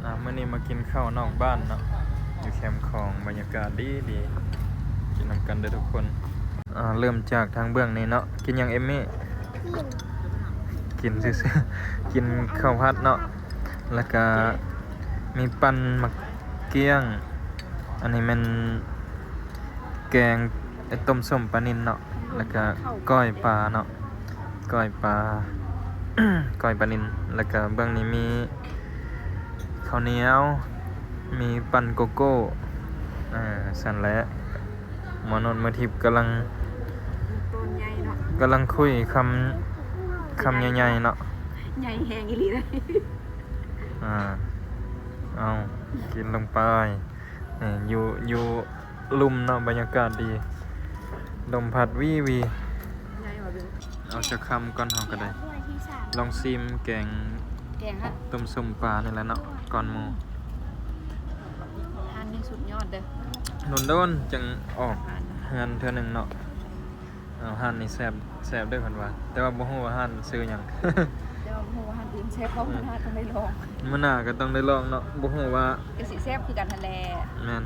ອ່າ ມື້ນີ້ມາກິນເຂົ້ານອກບ້ານເນາະ ຢູ່ແຄມຂອງ ບັນຍາກາດດີໆ ກິນນຳກັນເດີທຸກຄົນ. ອ່າ ເລີ່ມຈາກທາງເບື້ອງນີ້ເນາະ ກິນຫຍັງເອມມີ້? ກິນ ກິນຊື່ໆ ກິນເຂົ້າຜັດເນາະ ແລ້ວກະມີປັ່ນໝາກກ້ຽງ ອັນນີ້ແມ່ນແກງ ເອີ ຕົ້ມສົ້ມປານິນເນາະ ແລ້ວກະກ້ອຍປາເນາະ ກ້ອຍປາ ກ້ອຍປານິນ ແລ້ວກະເບື້ອງນີ້ມີເຂົ້າໜຽວ ມີປັ່ນໂກໂກ້ ເອີ ຊັ້ນແຫຼະ. ໝໍນົນ ໝໍທິບກຳລັງ ໂຕໃຫຍ່ເນາະ ກຳລັງຄຸຍຄຳ ຄຳໃຫຍ່ໆເນາະ ໃຫຍ່ແຮງອີ່ຫຼີເດ້. ອ່າ ເອົາ ກິນລົງໄປ. ນີ້ຢູ່ ຢູ່ລຸ່ມເນາະ ບັນຍາກາດດີ ລົມພັດວີໆ. ໃຫຍ່ວ່າເບິ່ງ ເອົາຈັກຄຳກ່ອນເຮົາກໍໄດ້ ລອງຊີມແກງ ແກງຫັ້ນ ຕົ້ມສົ້ມປານີ້ແຫຼະເນາະ ກ່ອນໝູ່. ຮ້ານນີ້ສຸດຍອດເດີ ດົນໆ ຈັ່ງອອກເຮືອນເທື່ອໜຶ່ງເນາະ. ເອົາ ຮ້ານນີ້ແຊບ ແຊບເດີເພິ່ນວ່າ ແຕ່ວ່າບໍ່ຮູ້ວ່າຮ້ານຊື່ຫຍັງ ແຕ່ວ່າບໍ່ຮູ້ວ່າຮ້ານອື່ນແຊບບໍ່ ມື້ໜ້າຕ້ອງໄດ້ລອງ ມື້ໜ້າກໍຕ້ອງໄດ້ລອງເນາະ ບໍ່ຮູ້ວ່າ ກໍຊິແຊບຄືກັນຫັ້ນແຫຼະ. ແມ່ນ